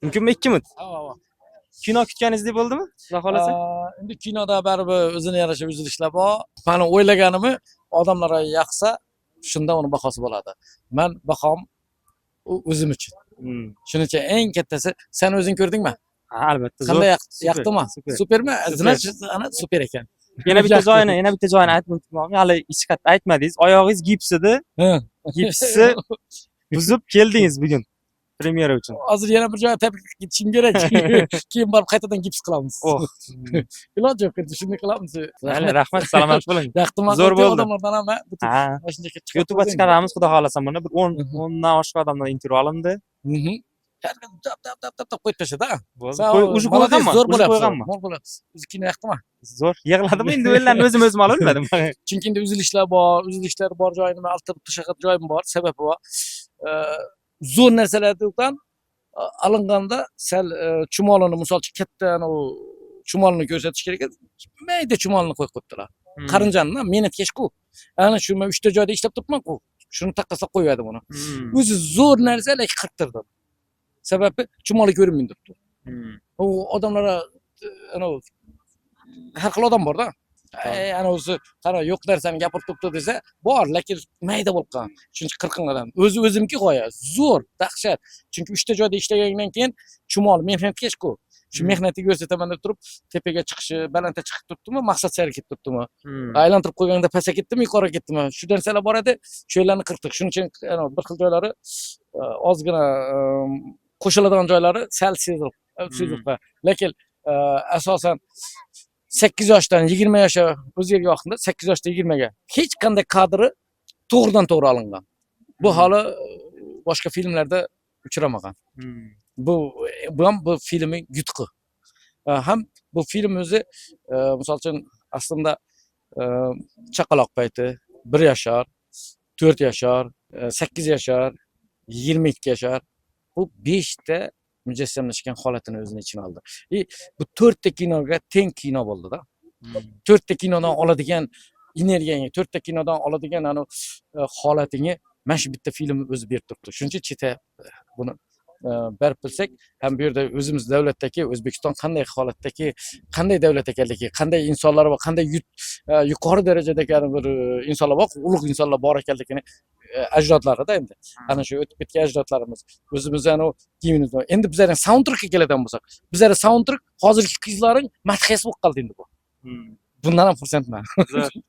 Mumkinmi 2 minut? Kino kutganingizdek bo'ldimi? Xudo xohlasa. Endi kinoda baribir o'zini yarasha uzilishlar bor. Mani o'ylaganimni odamlarga yoqsa, shunda uni bahosi bo'ladi. Man bahom o'zim uchun. Shuning uchun eng kattasi, sen o'zing ko'rdingmi? Ha, albatta, zo'r. Qanday Super, yoqdimi? super. Supermi? Super. Значит, ana super ekan. Yana bitta Yoqdi. joyini aytib o'tmoqchiman. Hali hech qayerda aytmadingiz. Oyog'ingiz gips edi. Gipsni buzib keldingiz bugun premyera uchun. Hozir yana bir joyga tepib ketishim kerak. Keyin borib qaytadan gips qilamiz. Oh. Iloji yo'q, endi shunday qilamiz. Mayli, rahmat, salomat bo'ling. Yoqdimi? Zo'r bo'ldi. Odamlardan ham butun Ha. mana shunday chiqib YouTube'ga qo'ying. Chiqaramiz, xudo xohlasa buni. Bir 10 10dan oshiq odamdan intervyu olindi. Har kun tap tap tap tap tap qo'yib tashladi. Bo'ldi. Sen Уже молодец, qo'yganman. zo'r Уже bo'lyapsiz. qo'yganman. Zo'r bo'lyapsiz. O'zi kino yoqdimi? Zo'r. Yig'ladim endi, o'yinlarni o'zim o'zim ololmadim. Chunki endi uzilishlar bor, uzilishlar bor joyini man altirib tashlagan joyim bor, sababi bor. Zo'r narsalardan alinganda sal chumolini, misol uchun, katta anavi chumolini ko'rsatish kerak edi. Mayda chumolini qo'yib qo'yibdilar. Qarinjani mehnatkash-ku. Ana shu men uchta joyda ishlab turibman-ku. Shuni taqqoslab qo'yadi buni. O'zi zo'r narsa, lekin qirqtirdim. Sababi chumoli ko'rinmay turibdi. U odamlarga anavi har xil odam borda. Ey, ana o'zi qara, yo'q narsani gapirib turibdi desa, bor, lekin mayda bo'lib qolgan. Shuning uchun qirqinladan. O'zi o'zimki g'oya, zo'r, dahshat. Chunki uchta joyda ishlagandan keyin chumol mehnatkash-ku. Shu mehnatni ko'rsataman deb turib, tepaga chiqishi, balandga chiqib turibdimi, maqsad sari ketib turibdimi? Aylantirib qo'yganda pastga ketdimi, yuqoriga ketdimi? Shu narsalar bor edi, shu yerlarni qirqdik. Shuning uchun ana bir xil joylari ozgina qo'shiladigan joylari sal sezilib qoladi. Lekin asosan 8 yoshdan 20 yoshga o'zgargan vaqtida, 8 yoshdan 20 ga hech qanday kadri to'g'ridan to'g'ri olingan. Bu holi boshqa filmlarda uchramagan. Bu ham bu filmning yutug'i. Ham bu film o'zi misol uchun aslida chaqaloq payti 1 yashar, 4 yashar, 8 yashar, 22 yashar, bu 5 ta mujassamlashgan holatini o'zini ichiga oldi. И bu to'rtta kinoga teng kino bo'ldi-da. To'rtta kinodan oladigan energiyangni, to'rtta kinodan oladigan anavi holatingni mana shu bitta film o'zi berib turibdi. Shuning uchun chetga buni berib bilsak, ham bu yerda o'zimiz davlatdagi O'zbekiston qanday holatdagi, qanday davlat ekanligi, qanday insonlar va qanday yuqori darajadagi ana bir insonlar bor, ulug' insonlar bor ekanligini, ajdodlarida endi. Ana shu o'tib ketgan ajdodlarimiz, o'zimizni anavi gimnimiz bor. Endi bizlarning soundtrackka keladigan bo'lsak, bizlarning soundtrack hozirgi qizlarning madhiyasi bo'lib qoldi endi bu. Bundan ham xursandman. Zo'r.